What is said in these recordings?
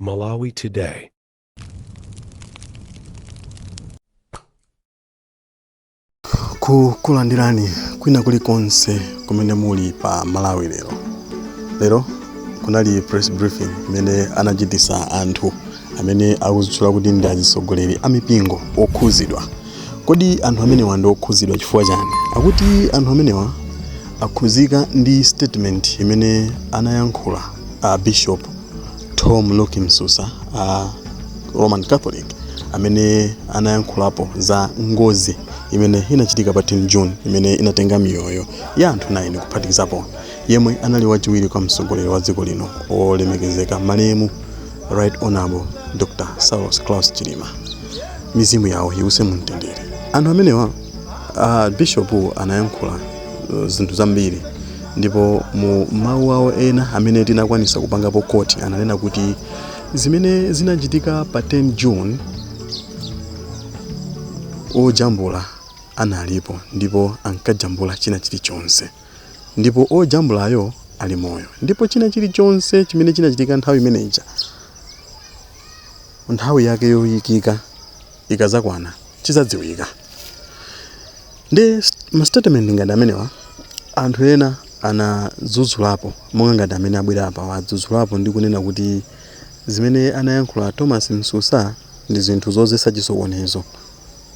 Malawi Today. Kukulandirani kwina kulikonse kumene muli pa Malawi Lero. Lero kunali press briefing imene anachitisa anthu amene akuzitchula kuti ndi azitsogoleri a mipingo okhuzidwa. Kodi anthu amenewa ndi okhuzidwa chifukwa chani? Akuti anthu amenewa akhuzika ndi statement imene anayankhula a Bishop Thom Luke Msusa a Roman Catholic, amene anayankhulapo za ngozi imene inachitika pa 10 June imene inatenga miyoyo ya anthu 9, kuphatikizapo yemwe anali wachiwiri kwa mtsogoleri wa dziko lino, olemekezeka malemu Right Honorable Dr. Saulos Klaus Chilima, mizimu yawo iwuse mumtendere. Anthu amenewa, bishop anayankhula zinthu zambiri, ndipo mu mawu awo ena amene tinakwanisa kupangapo quote, ananena kuti zimene zinachitika pa 10 June, ojambula analipo ndipo ankajambula china chilichonse, ndipo ojambulayo ali moyo, ndipo china chilichonse chimene chinachitika nthawi imeneja, nthawi yake yoyikika ikazakwana, chizadziwika. Ndi ma statement ngati amenewa anthu ena anadzudzulapo, monga ngati amene abwera apa wadzudzulapo ndi kunena kuti zimene anayankhula Thomas Msusa ndi zinthu zozetsa chisokonezo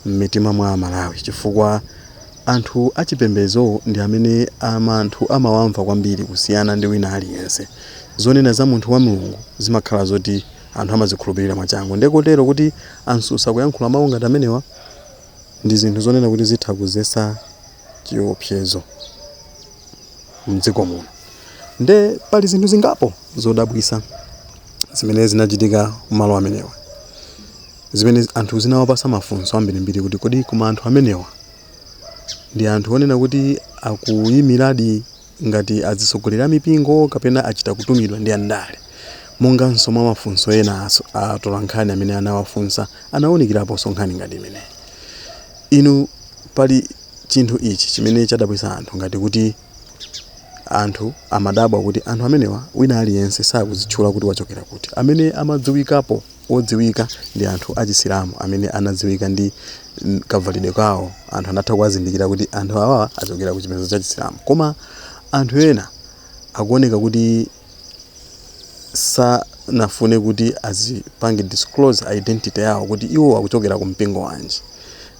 m'mitima mwa Amalawi, chifukwa anthu achipembedzo ndi amene anthu amawamva kwambiri kusiyana ndi wina aliyense. Zonena za munthu wa Mulungu zimakhala zoti anthu amazikhulupirira mwachangu, ndiye kotero kuti a Msusa kuyankhula mawu ngati amenewa ndi zinthu zonena kuti zitha kuzetsa chiopsezo mdziko muno. Nde pali zinthu zingapo zodabwisa zimene zinachitika kumalo amenewa, zimene anthu zinawapasa mafunso ambirimbiri kuti kodi koma anthu amenewa ndi anthu onena kuti akuyimiradi ngati azitsogoleri a mipingo kapena achita kutumidwa ndi andale? Monganso mwa mafunso ena atolankhani amene anawafunsa, anawunikiraponso nkhani ngati imeneyi. Inu, pali chinthu ichi chimene chadabwisa anthu, ngati kuti anthu amadabwa kuti anthu amenewa wina aliyense sakuzitchula kuti wachokera kuti. Amene amadziwikapo, odziwika, ndi anthu achisilamu amene anadziwika ndi kavalidwe kawo. Anthu anatha kuwazindikira kuti anthu awa achokera ku chipembedzo cha Chisilamu, koma anthu ena akuoneka kuti sanafune kuti azipange disclose identity yawo, kuti iwo akuchokera ku mpingo wanji.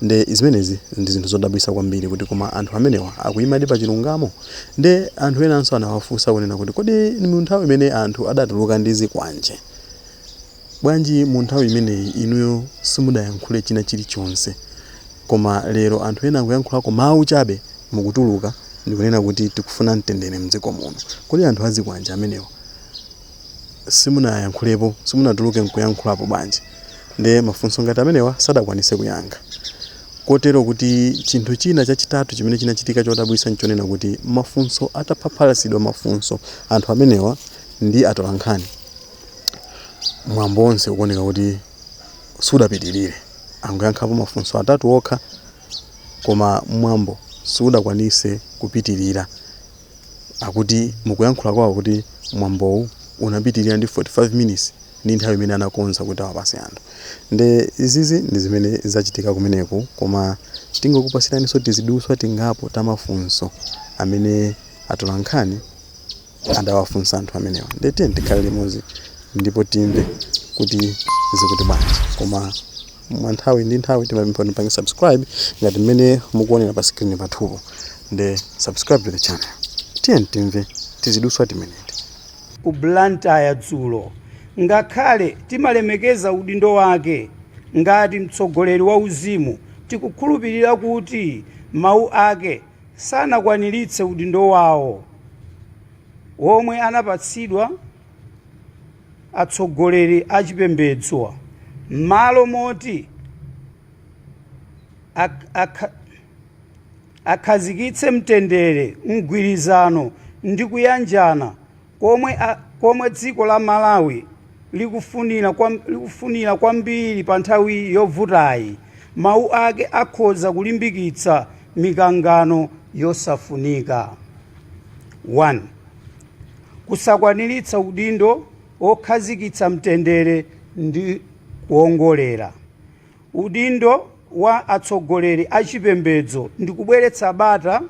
Nde zimenezi ndi zinthu zodabwisa kwambiri kuti koma anthu amenewa akuyimadi pa chilungamo? Nde anthu enanso anawafunsa kunena kuti kodi mu nthawi imene anthu adatuluka ndi zikwanje, bwanji mu nthawi imeneyi inuyo simudayankhule china chilichonse, koma lero anthu ena akuyankhulako mawu chabe, mukutuluka ndikunena kuti tikufuna mtendere mdziko muno? Kodi anthu azikwanje amenewa simunayankhulepo, simunatuluke nkuyankhulapo bwanji? Nde mafunso ngati amenewa sadakwanise kuyankha. Kotero kuti chinthu china chachitatu chimene chinachitika chodabwisa nchonena kuti mafunso ataphaphalasidwa mafunso anthu amenewa ndi atolankhani, mwambo wonse ukuoneka kuti sudapitirire. Angoyankhapo mafunso atatu okha, koma mwambo sudakwanise kupitirira. Akuti mukuyankhula kwawo kuti mwambowu unapitirira ndi 45 minutes ndi nthawi imene anakonza kuti awapase anthu. Nde izizi ndi zimene zachitika kumeneku, koma tingokupasiraninso tiziduswa tingapo ta mafunso amene atolankhani adawafunsa anthu amenewa. Nde tiye tikhale limodzi ndipo timve kuti zikuti bwanji. Koma mwa nthawi ndi nthawi timapempha kuti mupange subscribe ngati mmene mukuonera pa screen pathupo. Nde subscribe to the channel. Tiye timve tiziduswa timeneti. Ku Blantyre dzulo. Ngakhale timalemekeza udindo wake ngati mtsogoleri wa uzimu, tikukhulupirira kuti mawu ake sanakwaniritse udindo wawo womwe anapatsidwa atsogoleri a chipembedzo. M'malo moti akhazikitse mtendere, mgwirizano ndi kuyanjana komwe dziko la Malawi likufunira kwambiri pa nthawi yovutayi, mawu ake akhoza kulimbikitsa mikangano yosafunika. 1 Kusakwaniritsa udindo. okhazikitsa mtendere ndi kuongolera. Udindo wa atsogoleri achipembedzo ndi kubweretsa bata,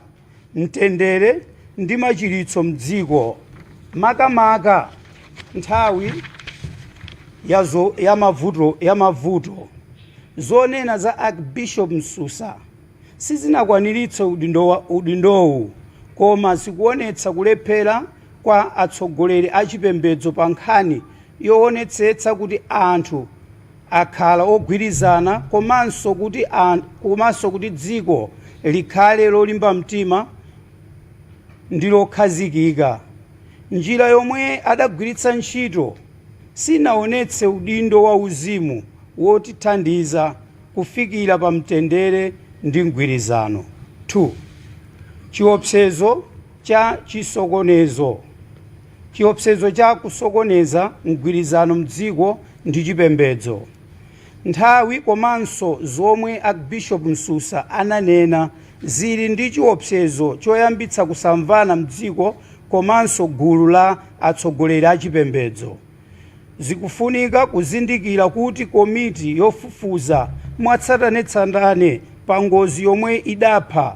mtendere ndi machiritso mdziko, makamaka nthawi ya mavuto. Zonena za Archbishop Msusa sizinakwaniritse udindowu, koma zikuonetsa kulephera kwa atsogoleri achipembedzo pa nkhani yoonetsetsa kuti anthu akhala ogwirizana komanso kuti dziko likhale lolimba mtima ndi lokhazikika. Njira yomwe adagwiritsa ntchito sinaonetse udindo wa uzimu wotithandiza kufikira pa mtendere ndi mgwirizano. 2, chiopsezo cha chisokonezo, chiopsezo cha kusokoneza mgwirizano mdziko ndi chipembedzo. Nthawi komanso zomwe Archbishop Msusa ananena zili ndi chiopsezo choyambitsa kusamvana mdziko komanso gulu la atsogoleri achipembedzo. Zikufunika kuzindikira kuti komiti yofufuza mwatsatanetsatane pa ngozi yomwe idapha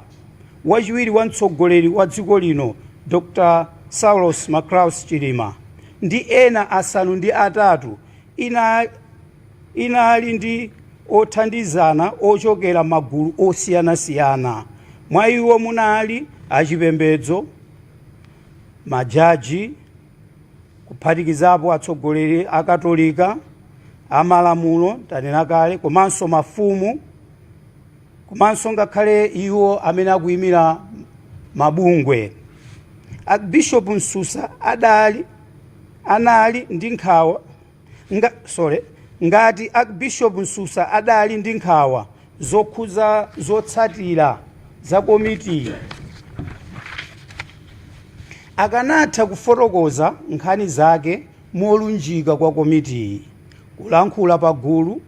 wachiwiri wa mtsogoleri wa dziko lino, Dr Saulos Maclaus Chilima, ndi ena 8 inali ndi othandizana ochokera magulu osiyanasiyana. Mwa iwo munali achipembedzo, majaji, kuphatikizapo atsogoleri akatolika, amalamulo tanena kale, komanso mafumu, komanso ngakhale iwo amene akuyimira mabungwe. Archbishop Msusa adali anali ndi nkhawa nga, sorry, ngati Archbishop Msusa adali ndi nkhawa zokhuza zotsatira za komiti, akanatha kufotokoza nkhani zake molunjika kwa komitiyi. Kulankhula pagulu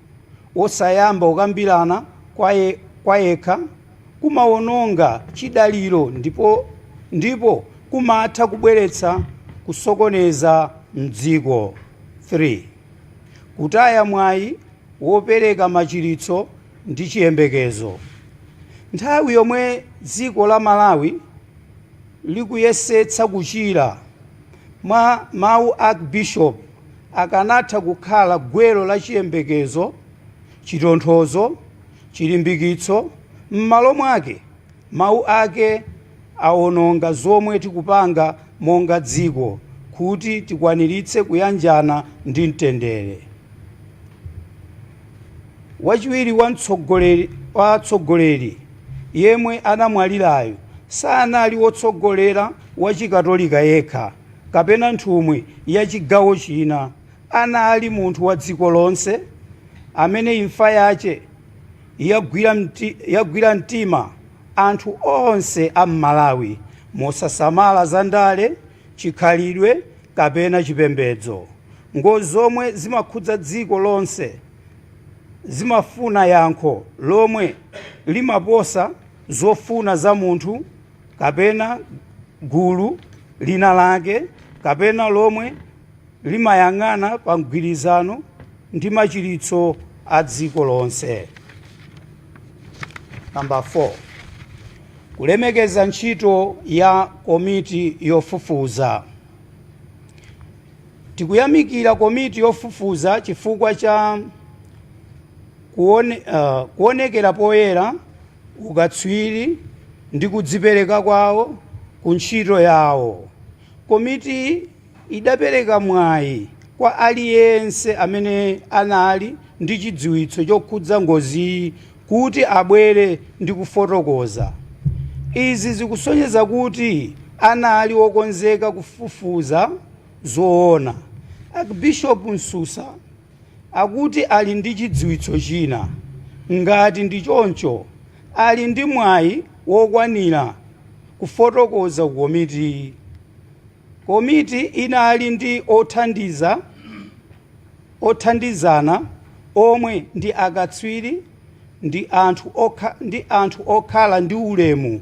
osayamba kukambirana kwa yekha kumawononga chidaliro ndipo kumatha kubweretsa kusokoneza mdziko. 3, kutaya mwayi wopereka machiritso ndi chiyembekezo. Nthawi yomwe dziko la Malawi likuyesetsa kuchira, mwa mawu Archbishop akanatha kukhala gwero la chiyembekezo, chitonthozo, chilimbikitso. M'malo mwake, mawu ake awononga zomwe tikupanga monga dziko kuti tikwaniritse kuyanjana ndi mtendere. Wachiwiri wa atsogoleri yemwe anamwalirayo sanali wotsogolera wa Chikatolika yekha kapena nthumwi ya chigawo china. Anali munthu wa dziko lonse amene imfa yace yagwira mtima anthu onse a Mmalawi, mosasamala za ndale, chikhalidwe kapena chipembedzo. Ngozi zomwe zimakhudza dziko lonse zimafuna yankho lomwe limaposa zofuna za munthu kapena gulu lina lake, kapena lomwe limayang'ana pa mgwirizano ndi machiritso a dziko lonse. Namba 4, kulemekeza ntchito ya komiti yofufuza. Tikuyamikira komiti yofufuza chifukwa cha kuonekera poyera, ukatswiri ndi kudzipereka kwawo ku ntchito yawo. Komiti idapereka mwayi kwa aliyense amene anali ndi chidziwitso chokhudza ngoziyi kuti abwere ndi kufotokoza. Izi zikusonyeza kuti anali wokonzeka kufufuza zoona. Archbishop Msusa akuti ali ndi chidziwitso china. Ngati ndi choncho, ali ndi mwayi wokwanira kufotokoza ku komiti. Komiti inali ndi othandizana omwe ndi akatswiri ndi anthu okhala ndi ulemu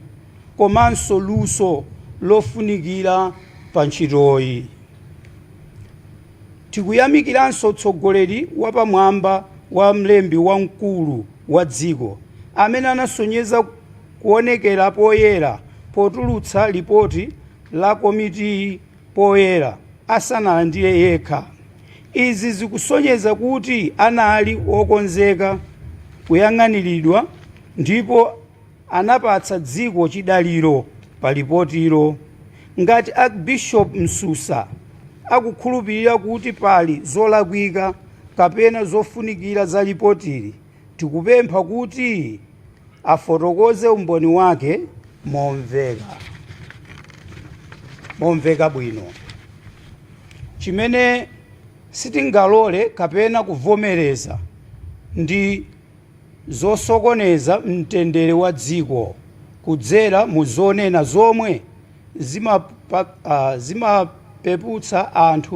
komanso luso lofunikira pa ntchitoyi. Tikuyamikiranso utsogoleri wapamwamba wa mlembi wamkulu wa dziko amene anasonyeza kuonekera poyera potulutsa lipoti la komitiyi poyera asanalandire yekha. Izi zikusonyeza kuti anali wokonzeka kuyang'aniridwa ndipo anapatsa dziko chidaliro pa lipotilo. Ngati Archbishop Msusa akukhulupirira kuti pali zolakwika kapena zofunikira za lipotili, tikupempha kuti afotokoze umboni wake momveka bwino. Chimene sitingalole kapena kuvomereza ndi zosokoneza mtendere wa dziko kudzera mu zonena zomwe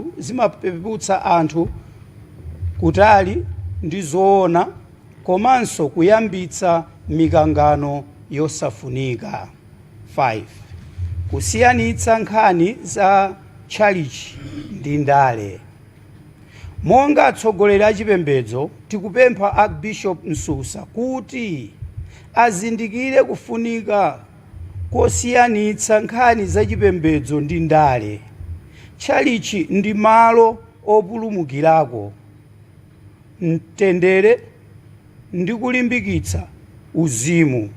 zimapeputsa anthu kutali ndi zoona komanso kuyambitsa mikangano yosafunika. 5 Kusiyanitsa nkhani za tchalitchi ndi ndale. Monga atsogoleri achipembedzo, tikupempha Archbishop Msusa kuti azindikire kufunika kosiyanitsa nkhani za chipembedzo ndi ndale. Tchalitchi ndi malo opulumukirako mtendere ndi kulimbikitsa uzimu,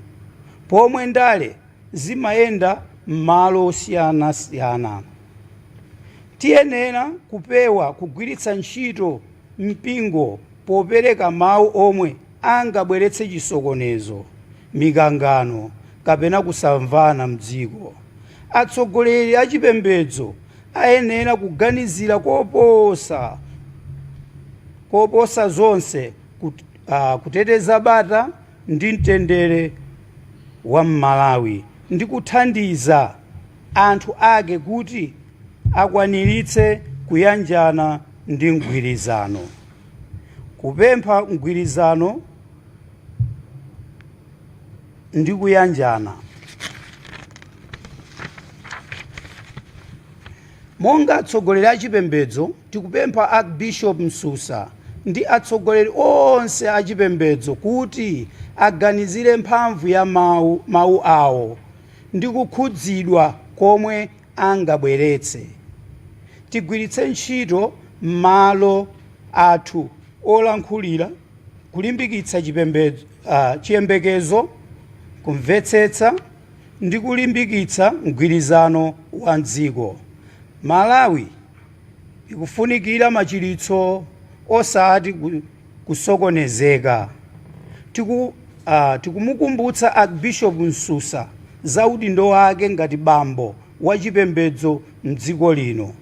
pomwe ndale zimayenda m'malo osiyanasiyana. Tiyenera kupewa kugwiritsa ntchito mpingo popereka mawu omwe angabweretse chisokonezo, mikangano kapena kusamvana m'dziko. Atsogoleri achipembedzo ayenera kuganizira koposa zonse kuteteza bata ndi mtendere wa M'malawi ndi kuthandiza anthu ake kuti akwaniritse kuyanjana ndi mgwirizano. Kupempha mgwirizano ndi kuyanjana. Monga atsogoleri achipembedzo, tikupempha Archbishop Msusa ndi atsogoleri onse achipembedzo kuti aganizire mphamvu ya mawu awo ndi kukhudzidwa komwe angabweretse. Tigwiritse ntchito malo athu olankhulira kulimbikitsa chiyembekezo, kumvetsetsa ndi kulimbikitsa mgwirizano wa dziko. Malawi ikufunikira machiritso osati kusokonezeka. Tikumukumbutsa Archbishop Msusa za udindo wake ngati bambo wa chipembedzo mdziko lino,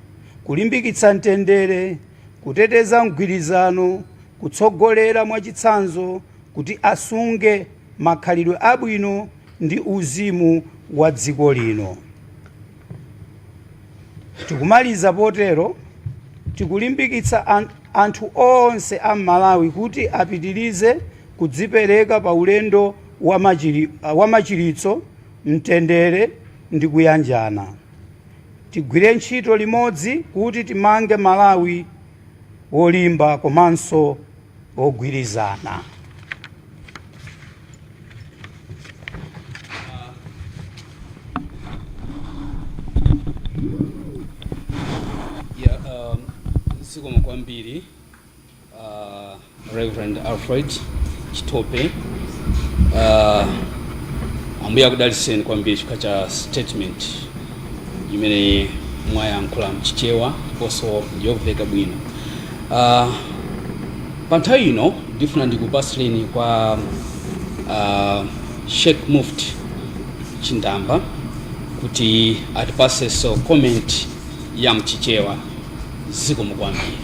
kulimbikitsa mtendere, kuteteza mgwirizano, kutsogolera mwachitsanzo kuti asunge makhalidwe abwino ndi uzimu wa dziko lino. Tikumaliza potero, tikulimbikitsa anthu onse a Malawi kuti apitirize kudzipereka pa ulendo wa machiritso, mtendere ndi kuyanjana. Tigwire ntchito limodzi kuti timange Malawi wolimba komanso wogwirizana. Yeah, zikomo kwambiri Reverend Alfred Chitope. Ambuye akudalitseni kwambiri chifukwa cha statement imene mwayankhula mchichewa ndiponso yomveka bwino. Pa nthawi ino ndifuna ndikupatsireni kwa Sheikh Mufti Chindamba kuti atipasenso comment ya mchichewa. Zikomo kwambiri.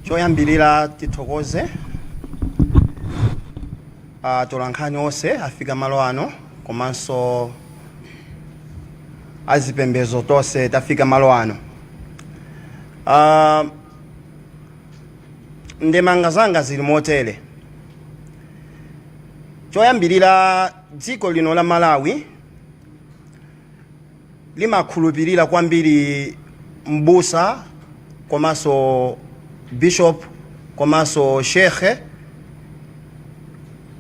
Choyambirira tithokoze atolankhani onse afika malo ano, komanso azipembedzo tonse tafika malo ano. Ndemanga zanga zili motere. Choyambirira, dziko lino la Malawi limakhulupirira kwambiri mbusa komanso bishop komanso shekhe,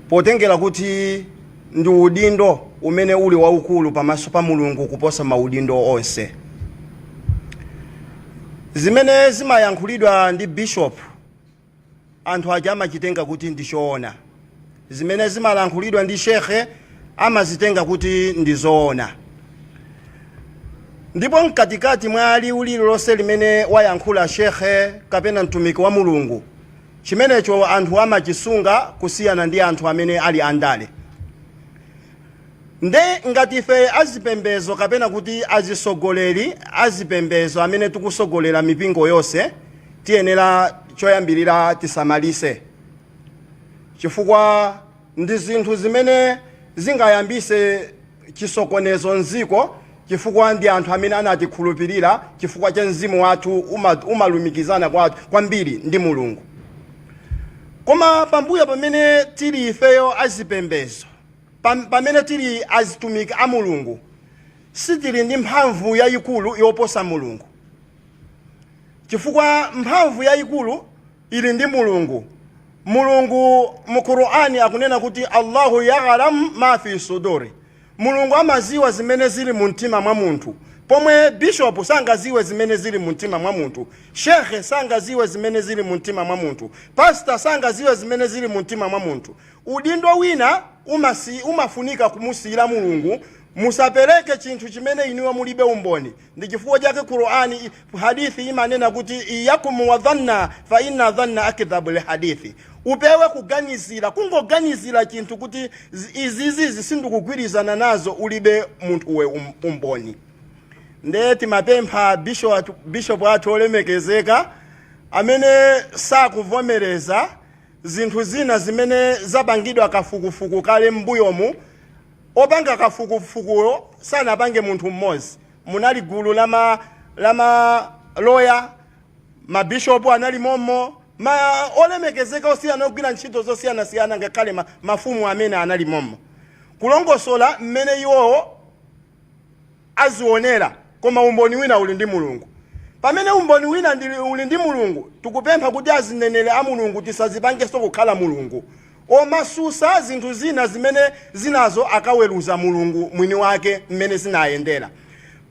potengera kuti ndi udindo umene uli waukulu pamaso pa Mulungu kuposa maudindo onse. Zimene zimayankhulidwa ndi bishop, anthu aja amachitenga kuti ndi choona. Zimene zimalankhulidwa ndi shekhe amazitenga kuti ndi zoona. Ndipo mkatikati mwa liwu lililonse limene wayankhula shekhe kapena mtumiki wa Mulungu, chimenecho anthu amachisunga kusiyana ndi anthu amene ali andale. Nde ngati ife azipembezo kapena kuti azisogoleri azipembezo amene tikusogolera mipingo yonse, tiyenera choyambirira tisamalise, chifukwa ndi zinthu zimene zingayambise chisokonezo mdziko, chifukwa ndi anthu amene anatikhulupirira chifukwa cha mzimu wathu umalumikizana kwambiri ndi Mulungu. Koma pambuyo pamene tili ifeyo azipembezo, pamene tili azitumiki a Mulungu, sitili ndi mphamvu yayikulu yoposa Mulungu, chifukwa mphamvu yayikulu ili ndi Mulungu. Mulungu mu Qur'ani akunena kuti Allahu ya'lamu ma fi suduri, Mulungu amaziwa zimene zili mu mtima mwa munthu, pomwe bishop sangaziwe zimene zili mu mtima mwa munthu, shekhe sangaziwe zimene zili mu mtima mwa munthu, pastor sangaziwe zimene zili mu mtima mwa munthu. Udindo wina umafunika kumusiyira Mulungu. Musapereke chinthu chimene inuyo mulibe umboni. Ndi chifukwa chake Qur'ani, hadithi imanena kuti iyakum wa dhanna fa inna dhanna akdhabu li hadithi. Upewe kuganizira, kungoganizira chinthu kuti izizizi sindikugwirizana nazo, ulibe munthuwe umboni. Nde timapempha bishop athu olemekezeka amene sakuvomereza zinthu zina zimene zapangidwa kafukufuku kale m'mbuyomu. Opanga kafukufukuyo sanapange munthu mmodzi, munali gulu la maloya, mabishopu anali mommo, ma olemekezeka osiyana ogwira ntchito zosiyanasiyana, ngakhale mafumu amene anali mommo kulongosola mmene iwowo azionera. Koma umboni wina uli ndi Mulungu. Pamene umboni wina uli ndi Mulungu, tikupempha kuti azineneri a Mulungu tisazipangenso kukhala Mulungu omasusa zinthu zina zimene zinazo akaweruza Mulungu mwini wake mmene zinayendera.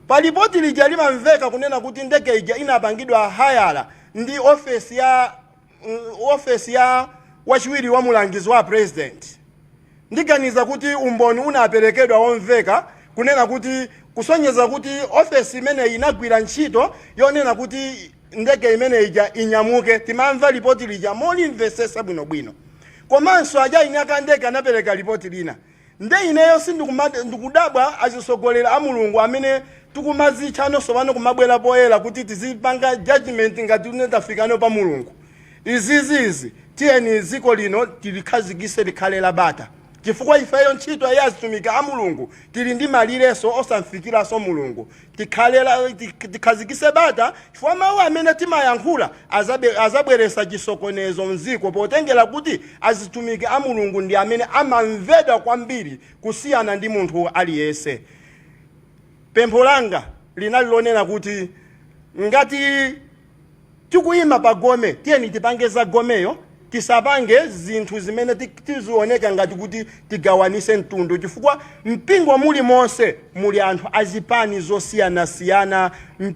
Pa lipoti lija limamveka kunena kuti ndege ija inapangidwa hayala ndi ofesi ya wachiwiri wa mulangizi wa president. Ndiganiza kuti umboni unaperekedwa womveka kunena kuti kusonyeza kuti ofesi imeneyi inagwira ntchito yonena kuti ndege imene ija inyamuke. Timamva lipoti lija molimvesesa bwinobwino. Komanso aja eni ake ndege anapereka lipoti lina. Nde ineyo ndikudabwa azisogolera a Mulungu amene tikumazitcha nonso pano kumabwera poyera kuti tizipanga judgment ngati une tafikano pa Mulungu. Izizizi tiyeni dziko lino tilikhazikise likhale labata, chifukwa ifeyo ntchito ya azitumiki a Mulungu tili ndi malireso osamfikiranso Mulungu. Tikhazikise bata, chifukwa mawu amene timayankhula azabweresa chisokonezo mdziko, potengera kuti azitumiki a Mulungu ndi amene amamvedwa kwambiri kusiyana ndi munthu aliyense. Pempho langa linali lonena kuti ngati tikuyima pa gome, tiyeni tipange za gomeyo, tisapange zinthu zimene tizioneka ngati kuti tigawanise mtundu, chifukwa mpingo muli monse muli anthu azipani zosiyanasiyana.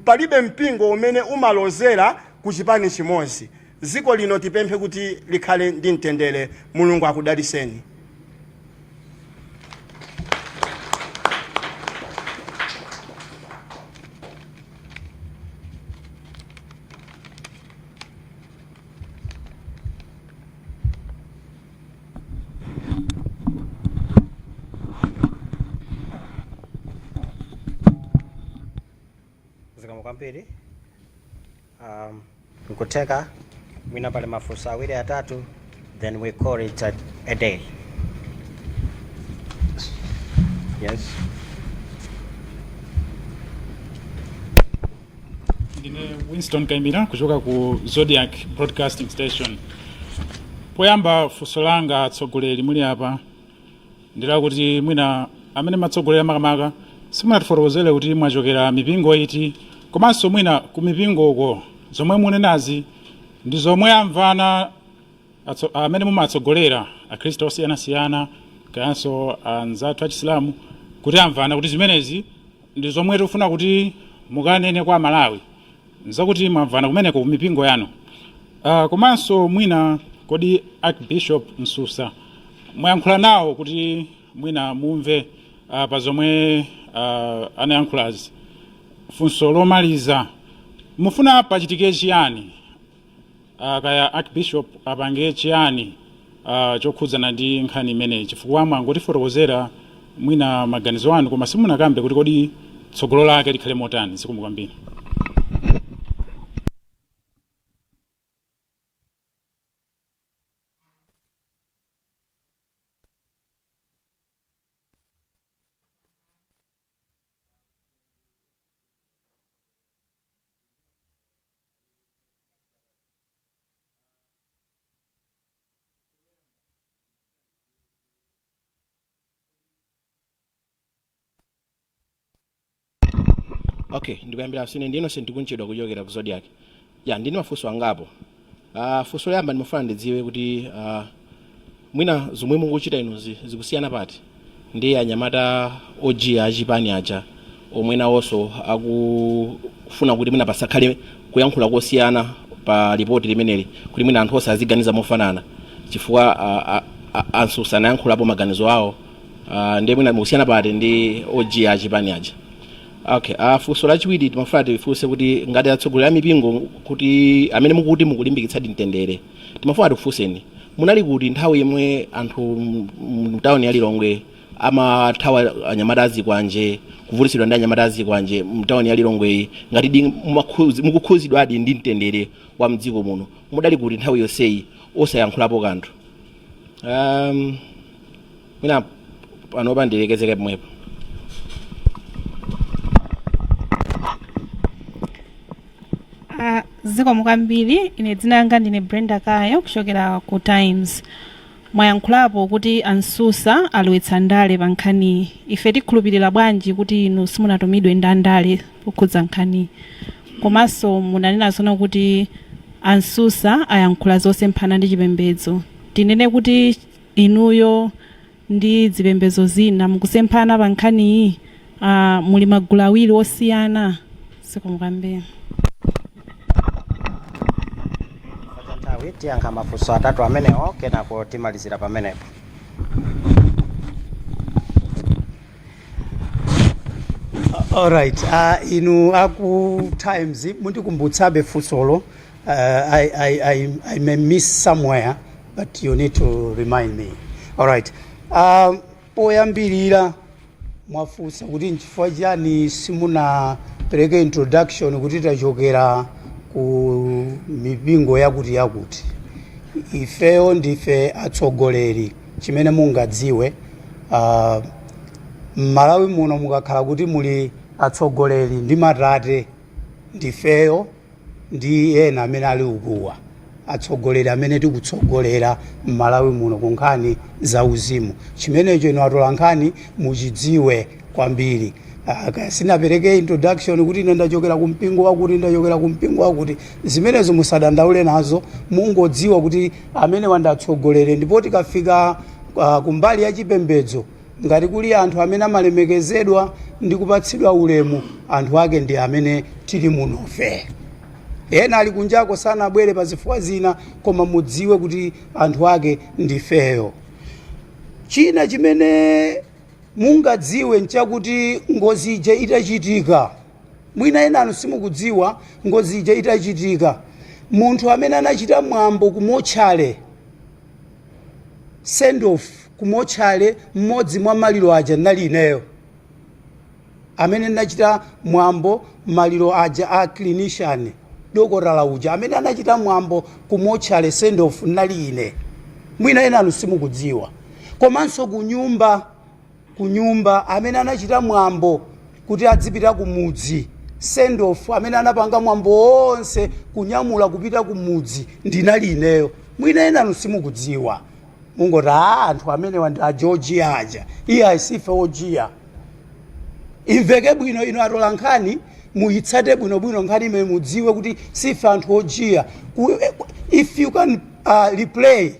Palibe mpingo umene umalozera ku chipani chimodzi. Dziko lino tipemphe kuti likhale ndi mtendere. Mulungu akudaliseni. Zikomo kwambiri. Nkutheka mwina pali mafunso awiri atatu, then we call it a day. Yes. Ndine Winston Kaimira kuchoka ku Zodiac Broadcasting Station. Poyamba, funso langa, atsogoleri muli apa, ndilakuti mwina amene matsogolera makamaka simunatifotokozere kuti mwachokera mipingo iti, komanso mwina ku mipingo uko zomwe munenazi ndi zomwe amvana amene mumatsogolera akhristu osiyanasiyana kayanso anzathu achisilamu, kuti amvana kuti zimenezi ndi zomwe tikufuna kuti mukanene kwa Malawi, nzakuti mwamvana kumeneko ku mipingo yanu. Komanso mwina kodi Archbishop Msusa mwayankhula nawo kuti mwina mumve pa zomwe anayankhulazi? Funso lomaliza, mufuna pachitike chiyani, kaya Archbishop apange chiyani chokhudzana ndi nkhani imeneyi? Chifukwa mwangotifotokozera mwina maganizo anu, koma simunakambe kuti kodi tsogolo lake likhale motani. Zikomo kwambiri. Okay, ndikuyambira sine ndi Innocent Kunchedwa kuchokera ku Zodiak. Ya, ndini mafunso angapo. Funso loyamba, ndimafuna ndidziwe kuti mwina zomwe mukuchita inuzi zikusiyana pati ndi anyamata ojiya achipani aja omwe nawonso akufuna kuti mwina pasakhale kuyankhula kosiyana pa ripoti limeneli, kuti mwina anthu onse aziganiza mofanana, chifukwa a Msusa anayankhulapo maganizo awo, ndiye mwina mukusiyana pati ndi ojiya achipani aja? Okay, funso lachiwiri, timafuna tifunse kuti ngati atsogoleri a mipingo, kuti amene mukuti mukulimbikitsadi mtendere, timafuna tikufunseni, munali kuti nthawi yomwe anthu mtawuni ya Lilongwe amathawa anyamata azikwanje, kuvutitsidwa ndi anyamata azikwanje mtawuni ya Lilongweyi? Ngati mukukhuzidwadi ndi mtendere wa mdziko muno, mudali kuti nthawi yonseyi osayankhulapo kanthu? Mwina panopa ndilekezeke pomwepo. Zikomo kwambiri. Ine dzina langa ndine Brenda Kayo kuchokera ku Times. Mwayankhulapo kuti a Msusa alowetsa ndale pa nkhaniyi. Ife tikhulupirira bwanji kuti inu simunatumidwe ndi andale pokhudza nkhaniyi? Komanso munanena zono kuti a Msusa ayankhula zosemphana ndi chipembedzo. Tinene kuti inuyo ndi zipembedzo zina mukusemphana pa nkhaniyi? Muli magulu awiri osiyana? Zikomo kwambiri. Cha nthawi, tiyankha mafunso atatu amenewo, kenako timalizira pamenepo. Alright, inu aku Times mundikumbutsabe funsolo. I may miss somewhere, but you need to remind me. Alright, poyambirira mwafunsa kuti nchifukwa chani simunapereke introduction kuti tachokera ku mipingo yakuti yakuti. Ifeyo ndife atsogoleri. Chimene mungadziwe, m'Malawi muno mukakhala kuti muli atsogoleri ndi matate, ndifeyo ndi ena amene ali ukuwa, atsogoleri amene tikutsogolera m'Malawi muno ku nkhani za uzimu. Chimenecho inu atola nkhani muchidziwe kwambiri. Kaya sinapereke introduction kuti ine ndachokera ku mpingo wakuti, ndachokera ku mpingo wakuti, zimenezo musadandaule nazo. Mungodziwa kuti amene wandatsogolere, ndipo tikafika kumbali ya chipembedzo, ngati kuli anthu amene amalemekezedwa ndi kupatsidwa ulemu, anthu ake ndi amene tili munofe. Ena ali kunjako sanabwere pa zifukwa zina, koma mudziwe kuti anthu ake ndifeyo. China chimene mungadziwe nchakuti ngozi ija itachitika, mwina enanu simukudziwa, ngozi ija itachitika, munthu amene anachita mwambo ku motchale, send off ku motchale, mmodzi mwa maliro aja ndinali ineyo amene ndinachita mwambo maliro aja a clinician, dokotala uja amene anachita mwambo ku motchale, send off ndinali ine. Mwina enanu simukudziwa. Komanso kunyumba amene anachita mwambo kuti adzipita kumudzi, send off, amene anapanga mwambo wonse kunyamula kupita kumudzi ndinali ineyo. Mwina enanu simukudziwa, mungoti, "A, anthu amenewa ndi ajojiya aja." Iye ayisife ojiya. Imveke bwino, ino atola nkhani muyitsate bwinobwino nkhani imene, mudziwe kuti sife anthu ojiya. If you can replay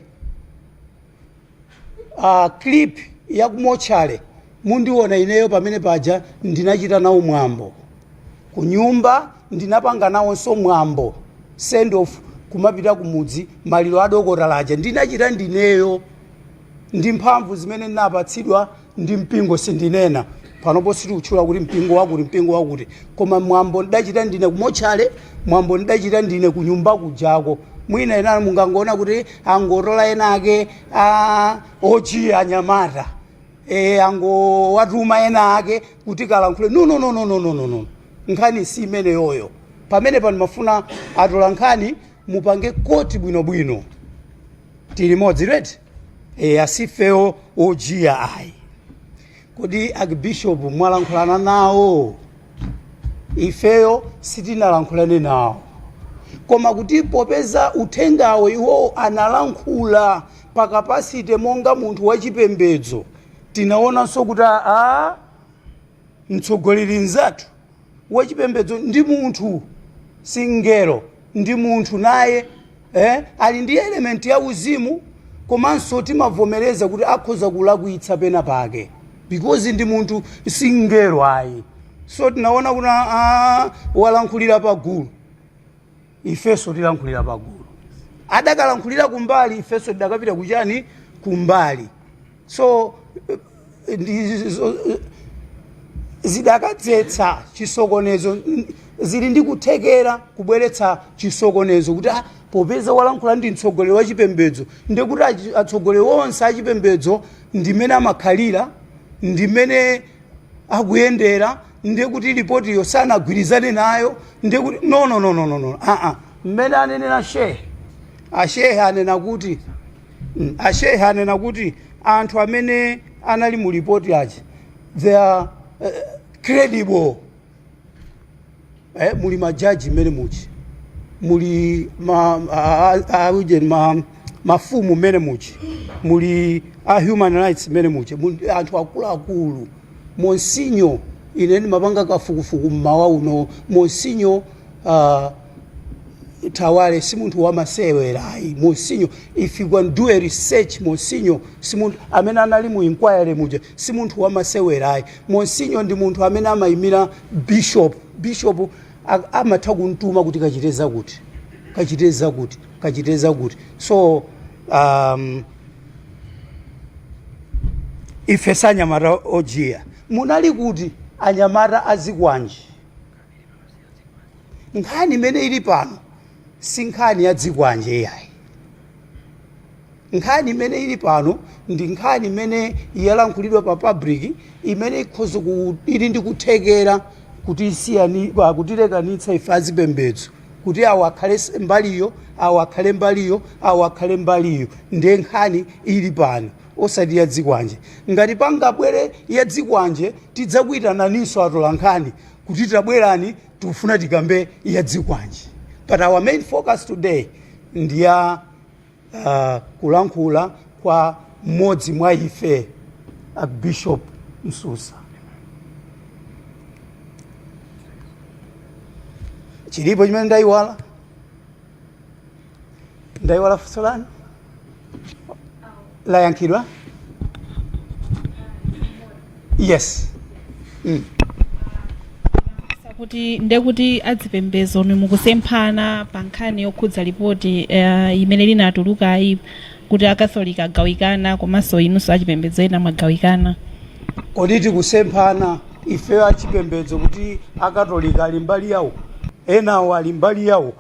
clip ya kumochale, mundiona ineyo pamene paja. Ndinachita nawo mwambo kunyumba, ndinapanga nawonso mwambo send off kumapita kumudzi, maliro adokotalaja ndinachita ndineyo ndi mphamvu zimene ndinapatsidwa ndi mpingo. Sindinena panopo, sitiutchula kuti mpingo wakuti, mpingo wakuti, koma mwambo ndidachita ndine kumotchale, mwambo ndidachita ndine kunyumba kujako. Mwina ena mungangoona kuti angotola ena ake ojiya anyamata, angowatuma ena ake kuti kalankhule. No, no, no, no, no, no, no, no. Nkhani si imeneyoyo. Pamene pano mafuna atola nkhani mupange quote bwinobwino. Tili modzi, right? Asifewo ojiya ayi. Kodi archbishop mwalankhulana nawo? Ifeyo sitinalankhulane nawo, koma kuti popeza uthengawo iwo analankhula pa capacity monga munthu wachipembedzo, tinaonanso kuti a mtsogoleri nzathu wachipembedzo ndi munthu, singelo, ndi munthu naye, ali ndi element ya uzimu, komanso timavomereza kuti akhoza kulakwitsa pena pake because ndi munthu, singelo ayi. So tinaona kuti walankhulira pagulu, ifenso tilankhulira pagulu. Adakalankhulira kumbali, ifenso tidakapita kuchani? Kumbali. So zidakadzetsa chisokonezo, zili ndi kuthekera kubweretsa chisokonezo kuti popeza walankhula ndi mtsogoleri wa chipembedzo, ndikuti atsogoleri onse achipembedzo ndimene amakhalira, ndimene akuyendera, ndekuti ripotiyo sanagwirizane nayo, ndekuti no, no, no, no, no, no. Mmene anenera shehe, ashehe anena kuti ashehe anena kuti anthu amene anali mu ripoti aja, they are credible. Muli majaji mmene muchi, muli ma, a, uje, mafumu mmene muchi, muli a human rights mmene muchi, muli anthu akuluakulu. Monsignor, ine ndimapanga kafukufuku mmawa uno, Monsignor Tawale si munthu wamasewerayi. Monsignor, if you can do a research, Monsignor si munthu amene anali mu inquiry muja, si munthu wamasewerayi. Monsignor ndi munthu amene amayimira bishop. Bishop amatha kumtuma kuti kachite zakuti, kachite zakuti, kachite zakuti. So ife sanyamata ojiya. Munali kuti anyamata azikwanji? Nkhani imene ili pano si nkhani ya dzikwanje yayi. Nkhani imene ili pano ndi nkhani imene yalankhulidwa pa public, imene ikhoza ili ndi kuthekera kuti isiyani, kutilekanitsa ife azipembedzo, kuti awo akhale mbaliyo, awo akhale mbaliyo, awo akhale mbaliyo. Ndiye nkhani ili pano, osati ya dzikwanje. Ngati pangabwere ya dzikwanje, tidzakuitananinso atola nkhani kuti tabwerani, tikufuna tikambe ya dzikwanje. But our main focus today ndi ya kulankhula kwa mmodzi mwa ife, Archbishop Msusa. Chilipo chimene ndayiwala? Ndayiwala funso lanu? Layankhidwa? Yes. Kuti ndekuti adzipembedzo mukusemphana pa nkhani yokhudza ripoti imene linatulukayi, kuti Akatholika agawikana, komanso inunso achipembedzo ena mwagawikana? Kodi tikusemphana ifeyo achipembedzo kuti Akatolika ali mbali yawo, enawo ali mbali yawo?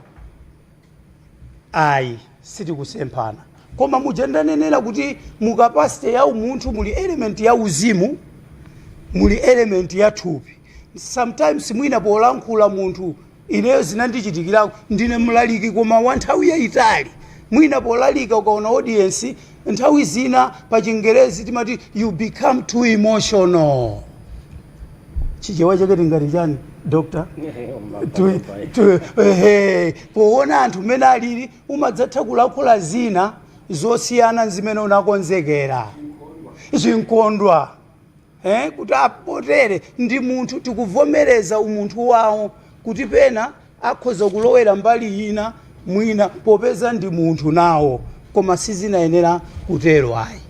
Ayi, sitikusemphana. Koma muja ndanenera kuti mu capacity ya umunthu muli element ya uzimu, muli element ya thupi. Sometimes mwina polankhula munthu, ineyo zinandichitikirako, ndine mlaliki koma wa nthawi yayitali, mwina polalika ukaona audience, nthawi zina pa Chingerezi timati you become too emotional. Chichewa chake tingati chani? Doctor, ehe, poona anthu mmene alili, umadzatha kulankhula zina zosiyana zimene unakonzekera, zinkondwa, kuti apotere ndi munthu. Tikuvomereza umunthu wawo kuti pena akhoza kulowera mbali ina mwina popeza ndi munthu nawo, koma sizinayenera kutero ayi,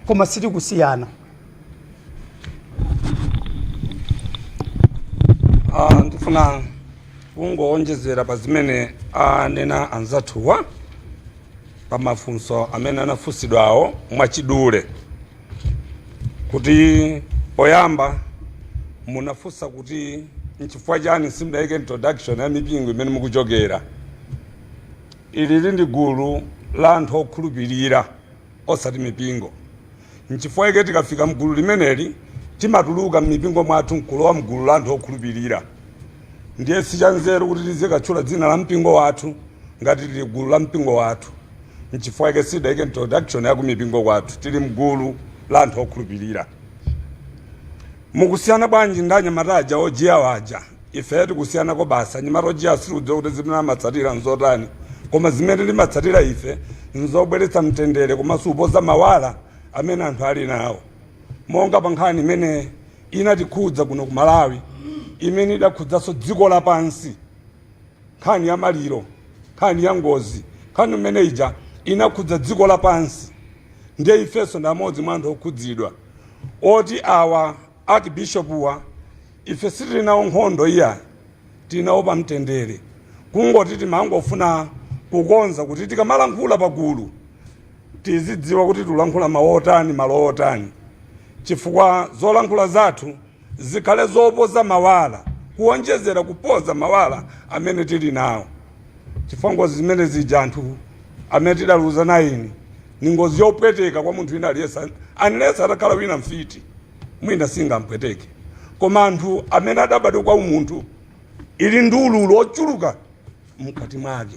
koma sitikusiyana. Ndifuna kungowonjezera pa zimene anena anzathuwa pa mafunso amene anafunsidwawo mwachidule, kuti poyamba munafunsa kuti nchifukwa chani simudayike introduction ya mipingo imene mukuchokera. Ili ndi gulu la anthu okhulupirira, osati mipingo. Nchifukwa chake tikafika mgulu limeneli timatuluka m'mipingo mwathu nkulowa mgulu la anthu okhulupirira. Ndiye sichanzeru kuti tizikatchula dzina la mpingo wathu ngati tili gulu la mpingo wathu. Nchifukwa chake sidayike introduction ya kumipingo kwathu, tili mgulu la anthu okhulupirira. Mukusiyana bwanji ndi anyamata aja ojiya waja? Ife tikusiyanako basi. Anyamata ojiya sitikudziwa kuti zimene amatsatira nzotani, koma zimene timatsatira ife nzobweretsa mtendere komanso kupoza mawala amene anthu ali nawo, monga pa nkhani imene inatikhudza kuno ku Malawi, imene idakhudzanso dziko lapansi, nkhani ya maliro, nkhani ya ngozi. Nkhani imene ija inakhudza dziko lapansi, ndiye ifenso ndi amodzi mwa anthu okhudzidwa. Oti awa archbishopuwa, ife sitili nawo nkhondo iyayi, tili nawo pa mtendere. Kungoti timangofuna kukonza kuti tikamalankhula pagulu tizidziwa kuti tikulankhula mawu otani, malo otani, chifukwa zolankhula zathu zikhale zopoza mawala, kuonjezera kupoza mawala amene tili nawo, chifukwa ngozi zimene zija anthu amene tidaluza 9 ni ngozi yopweteka kwa munthu wina aliyense, unless atakhala wina mfiti, mwina singampweteke, koma anthu amene adabadwa kwa umunthu ili ndi ululu ochuluka mkati mwake.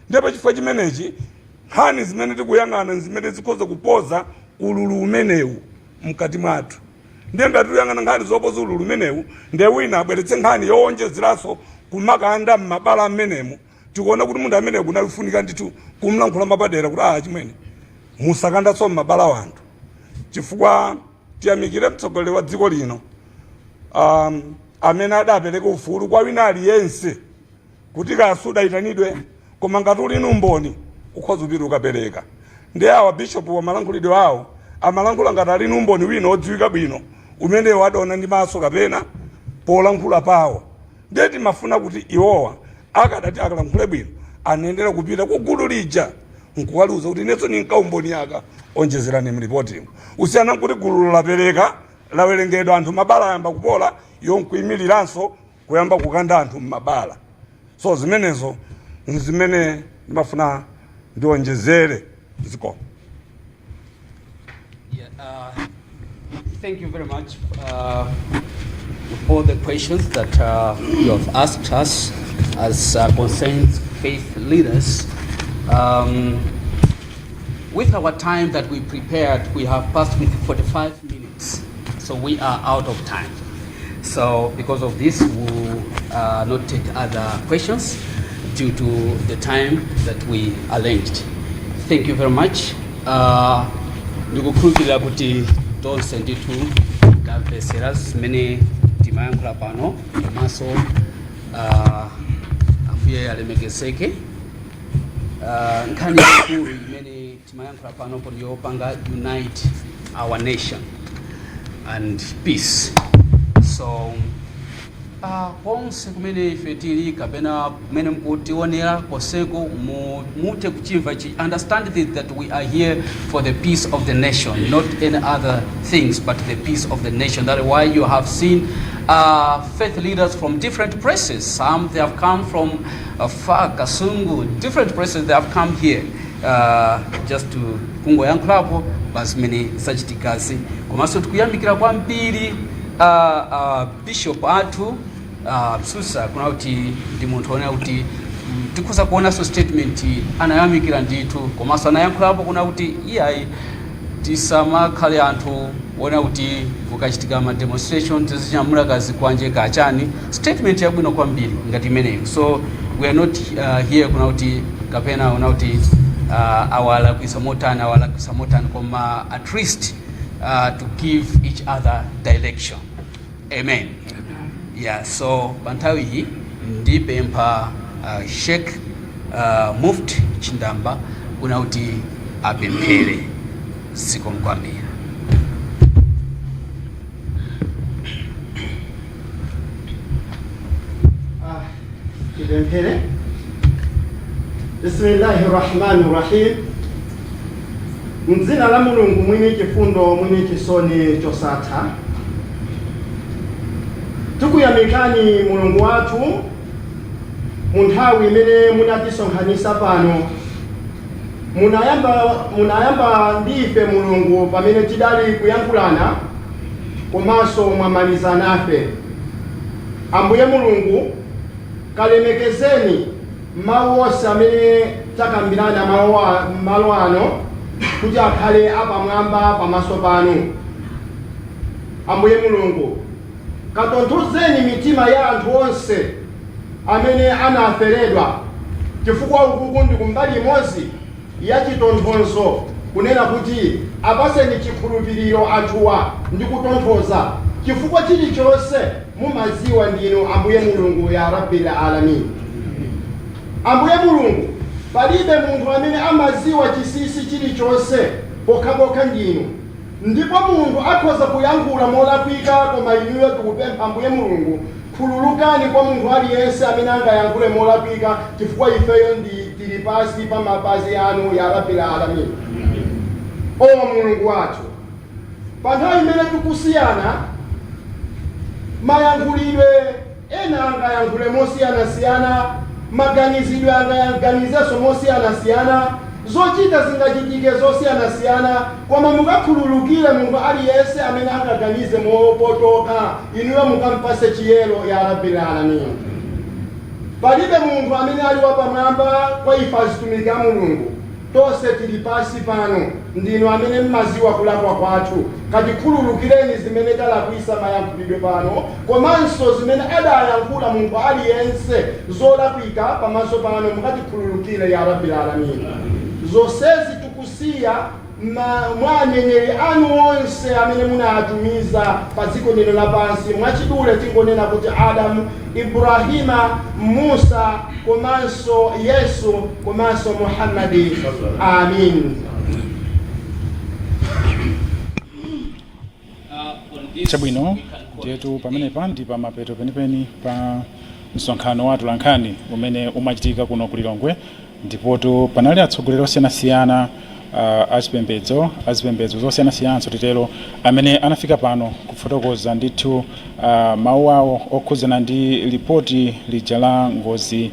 Ndipo chifukwa chimenechi nkhani zimene tikuyang'ana zimene zikhoza kupoza ululu umenewu mkati mwathu. Ndiye ngati tikuyang'ana nkhani zopoza ululu umenewu, ndiye wina abweretse nkhani yowonjezeranso kumakanda m'mabala amenemo, tikuona kuti munthu amenewu kunafunika ndithu kumlankhula mapadera kuti, "Ah, chimwene, musakandanso m'mabala wanthu." Chifukwa tiyamikire mtsogoleri wa dziko lino amene adapereka ufulu kwa wina aliyense kuti kaya sudayitanidwe, koma ngati uli numboni ukhoza kupita ukapereka. Ndiye awa bishopu wamalankhulidwe awo amalankhula ngati ali numboni wina odziwika bwino umenewo adaona ndi maso kapena polankhula pawo. Ndiye timafuna kuti iwowa akadati akalankhule bwino anenera kupita ku gulu lija nkukaluza kuti inenso ninkaumboni aka, onjezerani mlipotimo, usiyana nkuti gulu lapereka, lawerengedwa, anthu mabala ayamba kupola, iwo nkuyimiriranso kuyamba kukanda anthu mmabala. So zimenezo nzimene ndimafuna ndionjezere. Zikomo. Yeah, thank you very much for the questions that you have asked us as concerned faith leaders. With our time that we prepared, we have passed with 45 minutes, so we are out of time. So because of this, we'll not take other questions due to the time that we arranged. Thank you very much. Ndikukhulupirira kuti tonse ndithu tamvesera zimene timayankhula pano, komanso Ambuye alemekezeke. Nkhani yaikulu imene timayankhula panopo ndiyopanga unite our nation and peace. So konse kumene ife tili kapena kumene mukutionera konseko, muthe kuchimva chi understand this, that we are here for the peace of the nation, not any other things but the peace of the nation. That is why you have seen faith leaders from different places. Some, they have come from far, Kasungu, different places. They have come here just to kungoyankhulapo pa zimene zachitikazi. Komanso tikuyamikira kwambiri bishop athu Msusa, kuna kuti ndi munthu onena kuti tikhoza kuonanso statement anayamikira ndithu, komanso anayankhulapo kuna kuti iyayi, tisamakhale anthu wona kuti kukachitika ma demonstration tizinyamula kazikwanje kachani, statement yabwino kwambiri ngati imeneyo. So we are not here kuna kuti kapena una kuti awalakwisa motani, awalakwisa motani, koma at least to give each other direction. Amen. Yeah, so pa nthawi iyi ndipempha Sheikh Mufti Chindamba kuna kuti apemphere. Zikomo kwambiri. Tipemphere. Bismillahi rahmani rahim. Mdzina la Mulungu mwini chifundo, mwini chisoni chosatha, tikuyamikani Mulungu wathu mu nthawi imene munatisonkhanitsa pano. Munayamba ndi ife Mulungu pamene tidali kuyankhulana, komanso mwamaliza nafe. Ambuye Mulungu, kalemekezeni mawu onse amene takambirana malo ano kuti akhale apamwamba pamaso panu. Ambuye Mulungu, katonthozeni mitima ya anthu onse amene anaferedwa, chifukwa ukuku ndi kumbali imodzi ya chitonthozo, kunena kuti apaseni chikhulupiriro anthuwa ndi kutonthoza, chifukwa chilichonse mumaziwa ndinu Ambuye Mulungu, ya Rabbil Alamin. Ambuye Mulungu, palibe munthu amene amaziwa chinsinsi chilichonse pokhapokha ndinu, ndipo munthu akhoza kuyankhula molakwika, koma inuyo tikupempha Ambuye Mulungu, khululukani kwa munthu aliyense amene angayankhule molakwika, chifukwa ifeyo ndi tili pasi pa mapazi anu, ya Rabbil Alamin. O Mulungu wathu, pa nthawi imene tikusiyana mayankhulidwe, ena angayankhule mosiyanasiyana, maganizidwe angaganizenso mosiyanasiyana, zochita zingachitike zosiyanasiyana, koma mukakhululukire munthu aliyense amene angaganize mopotoka. Inuyo mukampase chiyero, ya Rabbil Alamin. Palibe munthu amene ali wapamwamba kwa ife azitumiki a Mulungu. Tonse tili pasi pano. Ndinu amene mmaziwa kulakwa kwathu. Katikhululukireni zimene talakwisa mayankhulidwe pano, komanso zimene adayankhula munthu aliyense zolakwika pamaso pano, mukatikhululukire, ya Rabbil Alamin. Zonsezi tikusiya mwa aneneri anu onse amene munatumiza pa dziko lino lapansi. Mwachidule tingonena kuti Adamu, Ibrahima, Musa, komanso Yesu, komanso Muhammadi. Amin. Chabwino, ndiyetu pamenepa ndi pamapeto penipeni pa msonkhano wa atolankhani umene umachitika kuno ku Lilongwe, ndipotu panali atsogoleri osiyanasiyana achipembedzo, azipembedzo zosiyanasiyananso titero, amene anafika pano kufotokoza ndithu mawu awo okhudzana ndi lipoti lija la ngozi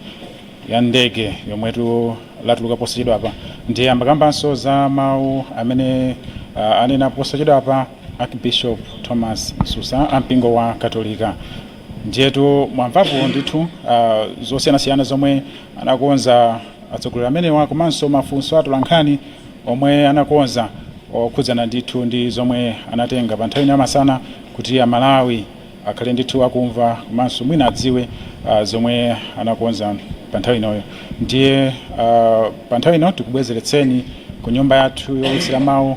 ya ndege yomwetu latuluka posachedwapa. Ndiye amakambanso za mawu amene anena posachedwapa Archbishop Thomas Msusa ampingo wa Katolika. Ndiyetu mwamvapo ndithu zosiyanasiyana zomwe anakonza atsogoleri amenewa, komanso mafunso atolankhani omwe anakonza okhudzana ndithu ndi zomwe anatenga pa nthawi ino yamasana kuti Amalawi akhale ndithu akumva komanso mwina adziwe zomwe anakonza pa nthawi inoyo. Ndiye pa nthawi ino tikubwezeretseni ku nyumba yathu yowulutsira mawu.